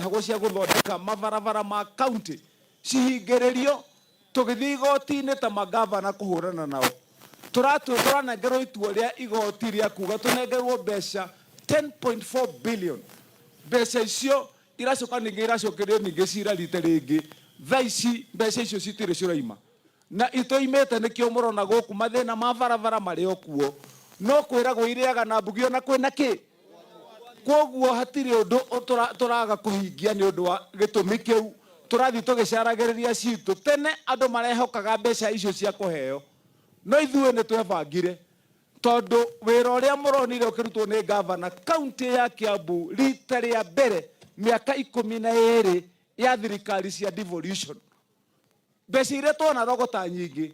Hagwo cia gũthondeka mabarabara ma kaunti cihingĩrĩrio, tũgĩthiĩ igoti-inĩ ta mangavana kũhũrana nao. Tũranengerwo itua rĩa igoti rĩa kuga tũnengerwo mbeca 10.4 billion. Mbeca icio iracoka ningĩ iracokerio ningĩ cira rita rĩngĩ. Thaa ici mbeca icio citirĩ ciraima. Na itoimĩte nĩkĩo mũrona gũkũ mathĩna ma barabara marĩ o kuo. No kwĩragwo irĩaga na mbugi ona kwĩna kĩ? Kwoguo hatirĩ ũndũ tũraga kũhingia nĩ ũndũ wa gĩtũmi kĩu. Tũrathiĩ tũgĩcaragĩrĩria citũ. Tene andũ marehokaga mbeca icio cia kũheo, no ithuĩ nĩ twebangire tondũ wĩra ũrĩa mũronire ũkĩrutwo nĩ ngavana kaũntĩ ya Kiambu rita rĩa mbere mĩaka 12 ya thirikari cia devolution, mbeca iria twanarogota nyingĩ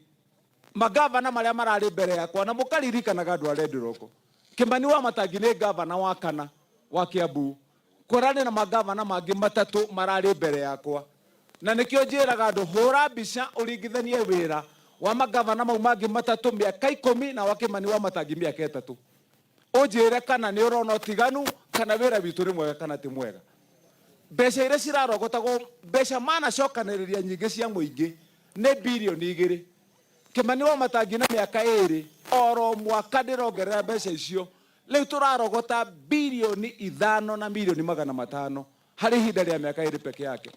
magavana marĩa mararĩ mbere yakwa na mũkaririkanaga andũ a Red Rock. Kimani wa Matangi nĩ gavana wa kana wa Kiambu, kũrarĩ na magavana mangĩ matatũ mararĩ mbere yakwa, na nĩkĩo njĩraga andũ hũra mbica ũringithanie wĩra wa magavana mau mangĩ matatũ mĩaka 10 na wa Kimani wa Matangi mĩaka 3, ũnjĩre kana nĩ ũrona ũtiganu kana wĩra witũ nĩ mwega kana ti mwega. Mbeca iria cirarogotagwo, mbeca manacokanĩrĩria nyingĩ cia mũingĩ nĩ birioni 2. Kimani wa Matangi na mĩaka 2 oro mwaka ndĩrongerera mbeca icio, rĩu tũrarogota birioni 5 na mirioni 500 harĩ ihinda rĩa mĩaka 2 peke yake.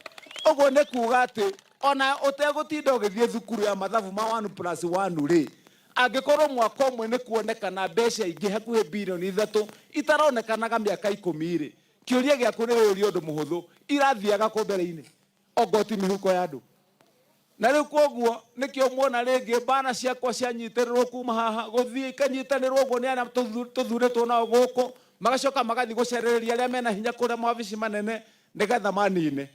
Ũguo nĩ kuga atĩ ona ũtegũtinda ũgĩthiĩ thukuru ya mathabu ma 1 plus 1 rĩ, angĩkorwo mwaka ũmwe nĩ kuonekana mbeca ingĩ hakuhĩ birioni 3 itaronekanaga mĩaka 10 rĩ, kĩũria gĩaku nĩ wĩyũrie ũndũ mũhũthũ, irathiaga kũ mbere-inĩ ongoti mĩhuko ya andũ? Na rĩu koguo nĩkĩo muona rĩngĩ mbana ciakwa cianyitĩrĩrwo kuma haha gũthiĩ ikanyitanĩrwo ũguo nĩ arĩa tũthurĩtwo nao gũkũ, magacoka magathiĩ gũcerereria arĩa mena hinya kũrĩa mawabici manene nĩgetha manine.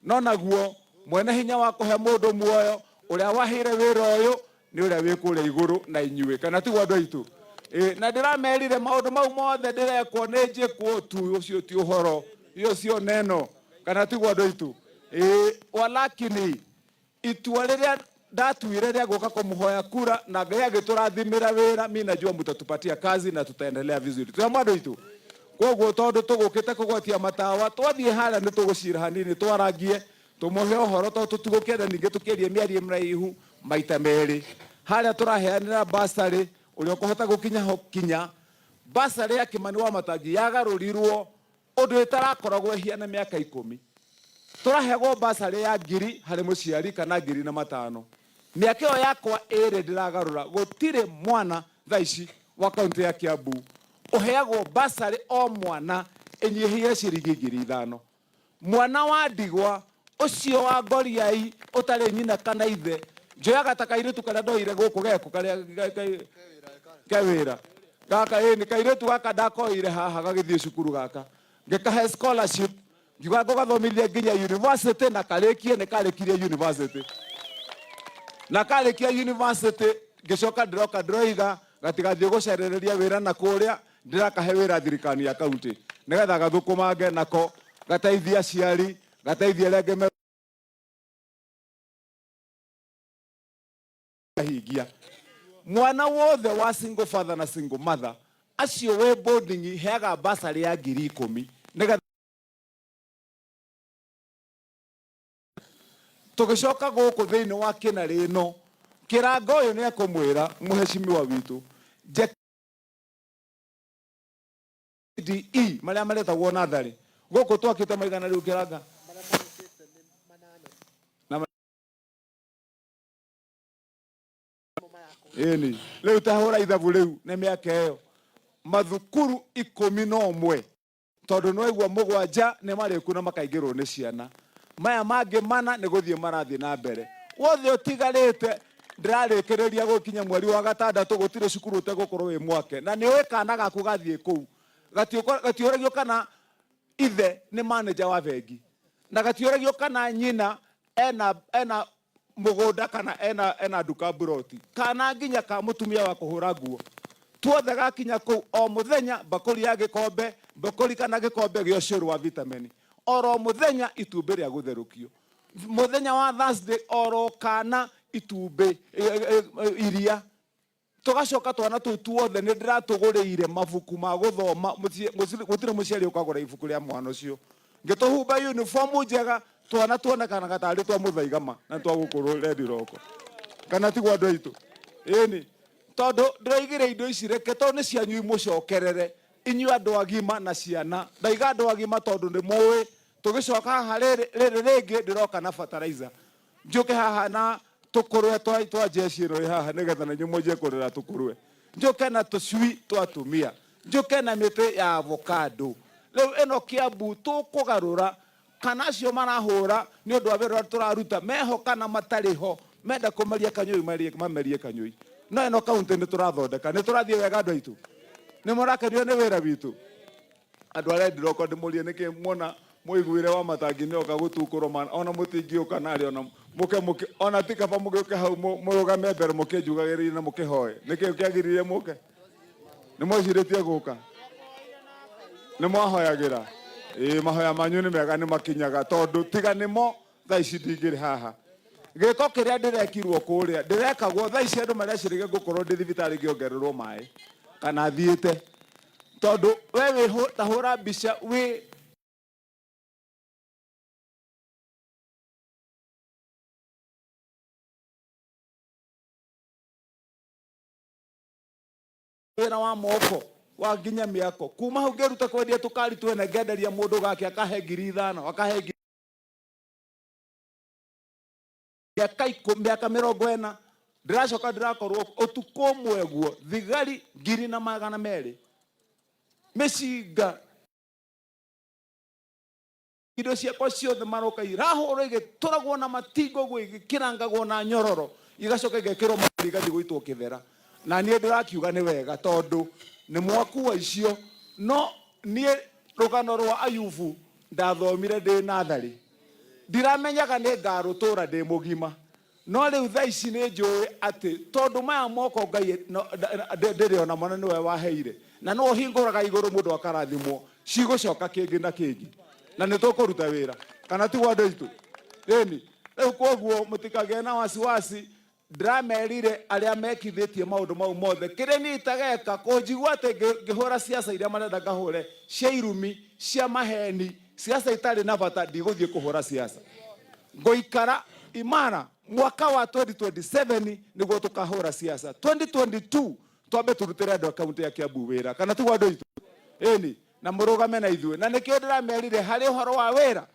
No naguo mwene hinya wa kũhe mũndũ muoyo ũrĩa waheire wĩra ũyũ nĩ ũrĩa wĩ kũrĩa igũrũ na inyuĩ, kana tiguo andũ aitũ? Na ndĩramerire maũndũ mau mothe ndĩrekwo nĩ njĩkwo tu, ũcio ti ũhoro, hiyo sio neno, kana tiguo andũ aitũ? Walakini itua rĩrĩa ndatuire rĩa gũka kũmũhoya kura na Ngai agĩtũrathimĩra wĩra, mi najua mtatupatia kazi na tutaendelea vizuri. Twĩ hamwe andũ aitũ? Koguo tondũ tũgũkĩte kũgwatia matawa, twathiĩ harĩa nĩ tũgũcira hanini twarangie tũmũhe ũhoro, tondũ tũtigũkĩenda ningĩ tũkĩarie mĩario mĩraihu maita merĩ. Harĩa tũraheanĩra bursary, ũrĩa ũkũhota gũkinya ho kinya. Bursary ya Kimani wa Matangi yagarũrirwo ũndũ ĩtarakoragwo ĩhiana mĩaka 10. Tũraheagwo bursary ya ngiri harĩ mũciari kana 1500. Mĩaka ĩyo yakwa 2 ndĩragarũra, gũtirĩ mwana thaa ici wa kaũntĩ ya Kiambu ũheagwo bursary o mwana ĩnyihĩire ciringi 5000. Mwana wa ndigwa ũcio wa ngoriai ũtarĩ nyina kana ithe, njoyaga ta kairĩtu karĩa ndoire gũkũ geko karĩa ke wĩra gaka, ĩni kairĩtu gaka ndakoire haha gagĩthiĩ cukuru gaka, ngĩkahe scholarship, ngiuga ngũgathomithia nginya university na karĩkie, nĩ karĩkirie university. Na karĩkia university ngĩcoka ndĩroka ndĩroiga gatigathiĩ gũcerereria wĩra na kũrĩa, ndĩrakahe wĩra thirikari ya kaunti nĩgetha gathũkũmange nako, gateithie aciari, gateithie arĩa angĩ hingia. Mwana wothe wa single father na single mother acio wĩ boarding heaga bursary ya 10,000 nĩgetha tũgĩcoka gũkũ thĩinĩ wa kĩnarĩ ĩno. Kĩrango ũyũ nĩ ekũmwĩra mũheshimiwa witũ JKDE marĩa maretagwo natharĩ gũkũ twakĩte maigana rĩu kĩranga na ĩni rĩu tahũra ithabu rĩu nĩ mĩaka ĩyo mathukuru 11, tondũ nĩwaigua 7 nĩ marĩku na makaingĩrwo nĩ ciana, maya mangĩ 4 nĩ gũthiĩ marathiĩ na mbere. Wothe ũtigarĩte ndĩrarĩkĩrĩria gũkinya mweri wa gatandatũ gũtirĩ cukuru ũtegũkorwo wĩ mwake, na nĩ ũĩ kana gaku gathiĩ kũu gatiũragio kana ithe nĩ manager wa bengi, na gatiũragio kana nyina ena mũgũnda kana ena nduka mburoti, kana nginya ka mũtumia wa kũhũra nguo. Tuothe gakinya kũu o mũthenya mbakũri ya gĩkombe, mbakũri kana gĩkombe gĩa ũcũrũ wa vitamini, oro mũthenya itumbĩ rĩa gũtherũkio, mũthenya wa Thursday oro kana itumbĩ iria. Tũgacoka twana tũu tuothe nĩ ndĩratũgũrĩire mabuku ma gũthoma, gũtirĩ mũciari ũkagũra ibuku rĩa mwana ũcio. Ngĩtũhumba uniform njega, twana tuonekanaga tarĩ twa Mũthaigama na twa gũkũ Red Rock. Kana tiguo andũ aitũ? Ĩni. Tondũ ndĩroigire indo ici reke tondũ nĩ cianyu imũcokerere inyuĩ andũ agima na ciana. Ndaiga andũ agima tondũ nĩ mũĩ tũgĩcoka haha rĩrĩ rĩrĩ rĩngĩ ndĩroka na fertilizer. Njũke haha na tũkũrwe twa jeshi ĩno ĩ haha nĩgetha na inyuĩ mwanjie kũrera tũkũrwe. Njũke na tũcui twa atumia. Njũke na mĩtĩ ya avocado. Rĩu ĩno Kiambu tũkũgarũra kana acio marahũra nĩ ũndũ wa wĩra ũrĩa tũraruta meho kana matarĩ ho, menda kũmeria kanyũi mamerie kanyũi. No ĩno kaunti nĩ tũrathondeka, nĩ tũrathiĩ wega andũ aitũ? Nĩ mũrakenio nĩ wĩra witũ? Andũ a Red Rock ndĩmũrie nĩkĩ muona mũiguire wa matangi nĩ oka gũtukũrwo ma ona mũtingĩũka narĩ ona mũke mũke ona ti kaba mũgĩũke hau mũrũgame mbere mũkĩnjugagĩrĩrie na mũkĩhoe. Nĩkĩ kĩagiririe mũke? Nĩ mwecirĩtie gũka? Nĩ mwahoyagĩra? Ĩĩ, mahoya manyu nĩ mega, nĩ makinyaga tondũ tiga nĩmo thaa ici ndingĩrĩ haha. Gĩko kĩrĩa ndĩrekirwo kũrĩa ndĩrekagwo thaa ici andũ mareciragia ngũkorwo ndĩ thibitarĩ ngĩongererwo maĩ kana thiĩte, tondũ we wĩ ta hũra mbica wĩ wĩra wa moko wa nginya mĩako. Kuma hau ngĩruta kwendia tũkari twene, ngenderia mũndũ gake akahe 5,000, akahe mĩaka mĩaka 40. Ndĩracoka ndĩrakorwo ũtukũ ũmwe guo thigari 1,200 mĩcinga indo ciakwa ciothe maroka irahũrwo igĩtũragwo na matingo guo igĩkĩrangagwo na nyororo igacoka igekĩrwo marori igathiĩ gũitwo kĩthera. Na niĩ ndĩrakiuga nĩ wega tondũ nĩ mwakua icio, no niĩ rũgano rwa Ayubu ndathomire ndĩ natharĩ, ndiramenyaga nĩ ngarũtũra ndĩ mũgima, no rĩu thaa ici nĩ njũĩ atĩ tondũ maya moko Ngai ndĩrĩ ona mwana nĩwe waheire na nĩwe ũhingũraga igũrũ mũndũ akarathimwo, cigũcoka kĩngĩ na kĩngĩ na nĩ tũkũruta wĩra, kana tiguo andũ aitũ? Ĩni. Rĩu koguo mũtikagĩe na wasiwasi. Ndĩramerire arĩa mekithĩtie maũndũ mau mothe, kĩrĩa niĩ itageka kũnjigua atĩ ngĩhũra siasa iria marenda ngahũre cia irumi, cia maheni, siasa itarĩ na bata, ndigũthiĩ kũhũra siasa. Ngũikara imara mwaka wa 2027 nĩguo tũkahũra siasa. 2022 twambe tũrutĩre andũ a kaunti ya Kiambu wĩra, kana tiguo andũ aitũ? Ĩni, na mũrũgame na ithuĩ. Na nĩkĩo ndĩramerire harĩ ũhoro wa wĩra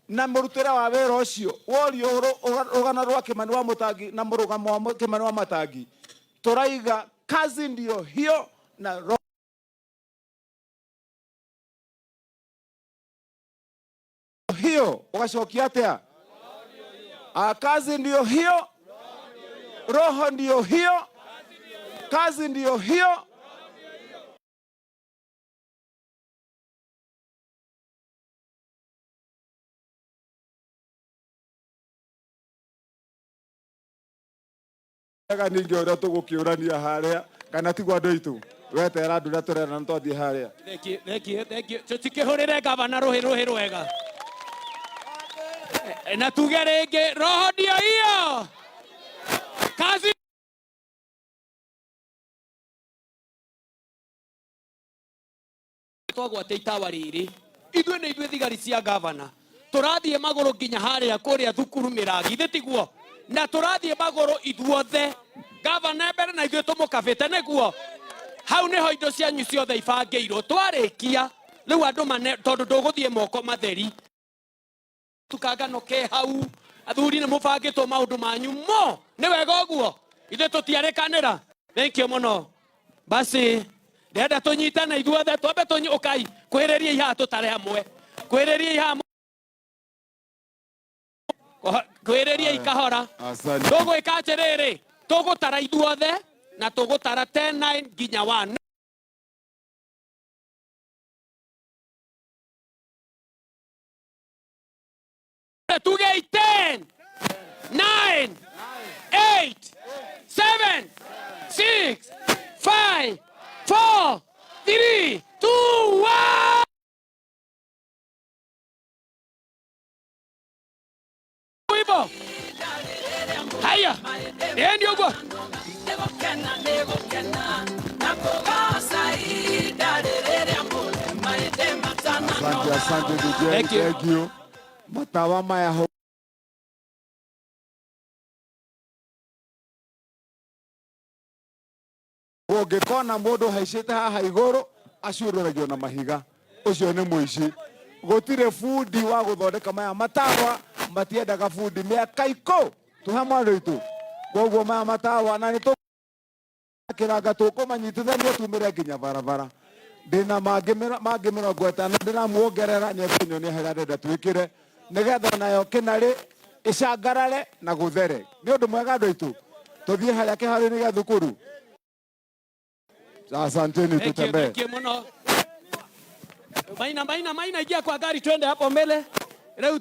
na mũrutĩre wa wĩra ũcio worio rũgano rwa Kimani wa Mũtangi na mũrũgamo wa Kimani wa Matangi, tũraiga kazi ndio hiyo na hiyo. Ũgacokia atĩa? Kazi ndio hiyo, roho ndio hiyo, kazi ndio hiyo. Wega ningĩ ũrĩa tũgũkĩũrania harĩa, kana tiguo andũ aitũ? Wetera andũ ũrĩa tũrera na twathiĩ harĩa. Thank you, thank you, thank you. Tũtikĩhũrĩre gavana rũhĩ rũhĩ rwega. Na tuge rĩngĩ, roho ndio hiyo. Kazi twagwate itawa rĩrĩ ithuĩ nĩ ithuĩ thigari cia gavana tũrathiĩ magũrũ nginya harĩa kũrĩa thukuru mĩrangi ithe tiguo na tũrathiĩ magũrũ ithuothe gavana mbere na ithuĩ tũmũkabĩte nĩguo hau nĩho indo cianyu ciothe ibangĩirwo twarĩkia rĩu andũ mane tondũ ndũgũthiĩ moko matheri tukangano ke hau athuri nĩ mũbangĩtwo maũndũ manyu mo nĩ wega ũguo ithuĩ tũtiarĩkanĩra. Thank you mũno. Basi ndĩrenda tũnyitane ithuothe twambe tũnyi ũkai kwĩrĩria haha tũtare hamwe kwĩrĩria haha kwĩrĩria ikahora. Asante. Tũgwĩka atĩrĩrĩ, tũgũtara ithuothe na tũgũtara 10 9 nginya 1. Tuge 10 9 8 7 6 5 4 3 2 1. Hivyo. Haya. Ndio huko. Asante, asante DJ. Thank you. Thank you. Matawa maya ũngĩkona mũndũ haicĩte haha igũrũ aciũrũragio na mahiga, ũcio nĩ mũici. Gũtirĩ bundi wa gũthondeka maya matawa, matiendaga bundi mĩaka ikũ tũhe mwana witũ. Koguo maya matawa na nĩ kĩranga tũkũmanyitithania tumĩre nginya barabara. Ndĩna mangĩ mangĩ 50 ndĩramuongerera, nĩ ekũnyonia harĩa ndĩrenda twĩkĩre nĩgetha nayo kĩnarĩ ĩcangarare na gũthere. Nĩ ũndũ mwega andũ aitũ, tũthiĩ harĩa kĩharo-inĩ gĩa thukuru. Asanteni, Thank you, tutembee. thank you muno. Maina, Maina, Maina, ingia kwa gari twende hapo mbele. Leo.